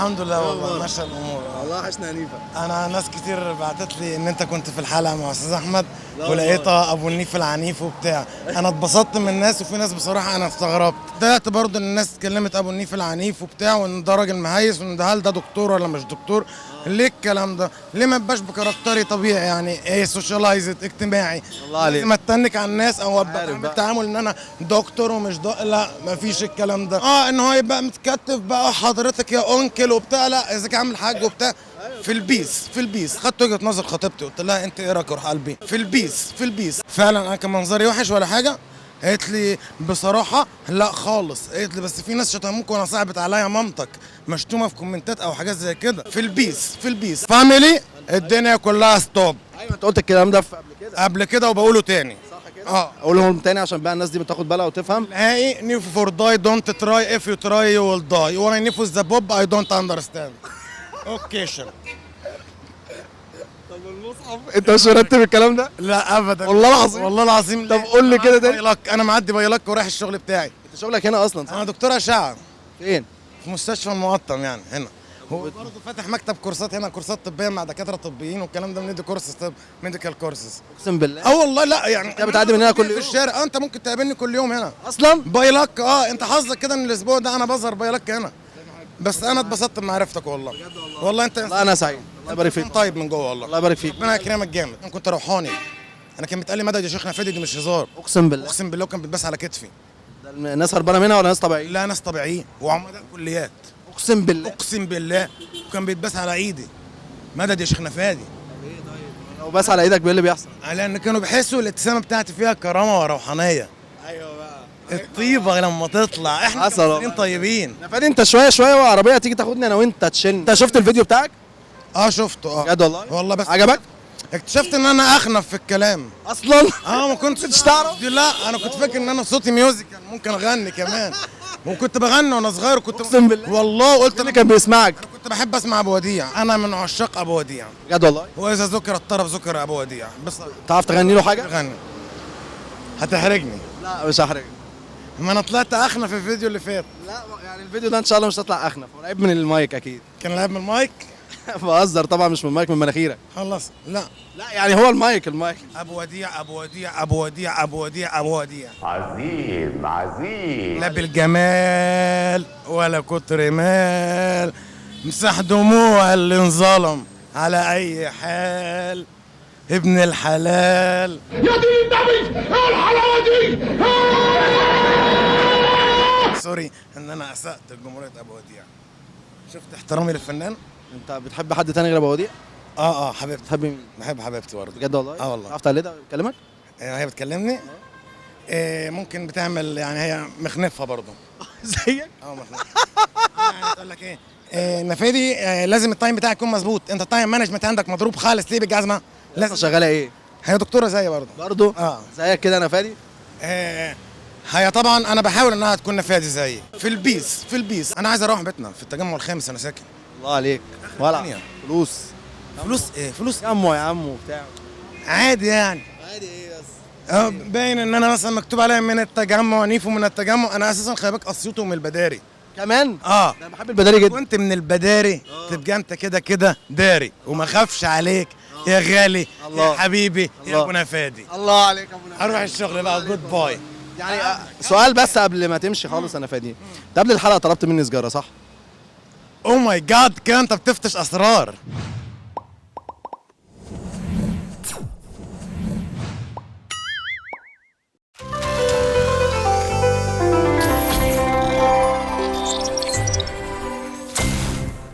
الحمد لله والله ماشية الامور. والله وحشنا نيفا. انا ناس كتير بعتت لي ان انت كنت في الحلقة مع استاذ احمد لا ولقيتها ابو النيف العنيف وبتاع. انا اتبسطت من الناس، وفي ناس بصراحة انا استغربت. ضايقت برضه ان الناس اتكلمت ابو النيف العنيف وبتاع، وان ده راجل مهيس، وان ده هل ده دكتور ولا مش دكتور. ليه الكلام ده؟ ليه ما ابقاش ب character ي طبيعي؟ يعني ايه socialized اجتماعي؟ الله عليك. لازم اتنك على الناس او ابقى عارف عامل بقى. تعامل ان انا دكتور ومش لا مفيش الكلام ده. ان هو يبقى متكتف بقى حضرتك يا uncle وبتاع، لا ازيك يا عم الحاج وبتاع. في ال peace، في ال peace خدت وجهه نظر خطيبتي، قلت لها انت ايه رايك روح قلبي في ال peace، في ال peace. فعلا انا كان منظري وحش ولا حاجة؟ قالت لي بصراحة لا خالص. قالت لي بس في ناس شتموك وانا صعبت عليا مامتك مشتومة في comment ات او حاجات زي كده. في ال peace، في ال peace family الدنيا كلها stop. ايوه انت قلت الكلام ده في قبل كده، قبل كده وبقوله تاني. صح كده؟ اقولهم تاني عشان بقى الناس دي بتاخد بالها وتفهم. نهائي نيفو for die don't try if you try you will die why نيفو the pop I don't understand okay. طب المصحف انت مش مرتب الكلام ده؟ لا ابدا والله العظيم. والله العظيم. طب قول لي كده تاني. by luck، انا معدي by luck ورايح الشغل بتاعي. انت شغلك هنا اصلا صح؟ انا دكتور اشعه فين؟ في مستشفى المقطم يعني هنا. هو برضه فاتح مكتب كورسات هنا، كورسات طبية مع دكاترة طبيين والكلام ده، بندي كورس طب medical courses. اقسم بالله. اه والله. لا يعني انت بتعدي من هنا كل في يوم؟ الشارع. انت ممكن تقابلني كل يوم هنا اصلا؟ by luck. انت حظك كده ان الاسبوع ده انا بظهر by luck هنا. بس انا اتبسطت بمعرفتك والله. والله انت والله انا سعيد. الله يبارك فيك. طيب من جوه والله. الله يبارك فيك. ربنا يكرمك جامد. انا كنت روحاني، انا كان بيتقال لي مدد يا شيخنا فادي، دي مش هزار. اقسم بالله. اقسم بالله كان بيتباس على كتفي. ده الناس هربانه منها ولا ناس طبيعيين؟ لا ناس طبيعيين وعمداء كليات. اقسم بالله. اقسم بالله وكان بيتباس على ايدي مدد يا شيخنا فادي. لو بس على ايدك ايه اللي بيحصل؟ لان كانوا بيحسوا الابتسامة بتاعتي فيها كرامة وروحانيه. ايوه بقى الطيبة لما تطلع احنا حصل والله. كمصريين طيبين. يا فادي انت شوية شوية وعربية تيجي تاخدني انا وانت تشن. انت شفت الفيديو بتاعك؟ شفته. بجد والله؟ والله بس عجبك؟ اكتشفت ان انا اخنف في الكلام اصلا؟ ما كنتش تعرف؟ لا انا كنت فاكر ان انا صوتي musical ممكن اغني كمان، وكنت بغني وانا صغير. كنت اقسم بالله. والله قلت اللي كان بيسمعك. انا كنت بحب اسمع ابو وديع، انا من عشاق ابو وديع. بجد والله؟ واذا ذكر الطرب ذكر ابو وديع. بس تعرف تغني له حاجة؟ غني. هتحرجني. لا مش هحرجك. ما انا طلعت اخنف في الفيديو اللي فات. لا يعني الفيديو ده ان شاء الله مش هطلع اخنف، هو عيب من المايك اكيد. كان لعب من المايك؟ بهزر طبعا، مش من المايك، من مناخيرك. خلاص لا لا يعني هو المايك، المايك. ابو وديع ابو وديع ابو وديع ابو وديع ابو وديع. عظيم عظيم. لا بالجمال ولا كتر مال، مسح دموع اللي انظلم على اي حال، ابن الحلال. يا دين النبي ايه الحلاوة دي؟ sorry ان انا اسأت لجمهورية ابو وديع. شفت احترامي للفنان؟ انت بتحب حد تاني غير ابو وديع؟ حبيبتي. بتحب مين؟ بحب حبيبتي برضه. بجد والله؟ والله. تعرف تقلدها؟ بتكلمك؟ هي بتكلمني؟ ممكن بتعمل يعني هي مخنفها برضه. زيك؟ مخنفها. يعني تقول لك ايه؟ نفادي لازم ال time بتاعك يكون مظبوط، انت ال time management عندك مضروب خالص ليه بالجزمه؟ لازم. شغالة ايه؟ هي دكتورة زيي برضه. برضه؟ زيك كده انا فادي؟ هي طبعا انا بحاول انها تكون نفادي زيي. في ال peace، في ال peace. انا عايز اروح بيتنا في التجمع الخامس، انا ساكن. الله عليك. ولا الدنيا. فلوس. فلوس ايه؟ فلوس يا عمو يا عمو وبتاع. عادي يعني. عادي ايه بس؟ باين ان انا مثلا مكتوب عليا من التجمع نيفو من التجمع. انا اساسا خلي بالك اسيوطي ومن البداري. كمان؟ انا بحب البداري جدا. كنت من البداري تبقى انت كده كده داري وما خافش عليك يا غالي. الله. يا حبيبي الله. يا ابو نفادي. الله عليك يا ابو نفادي. هروح الشغل بقى. goodbye. يعني سؤال بس قبل ما تمشي خالص انا فادي، انت قبل الحلقة طلبت مني سجاره صح؟ oh my God، كده انت بتفتش اسرار.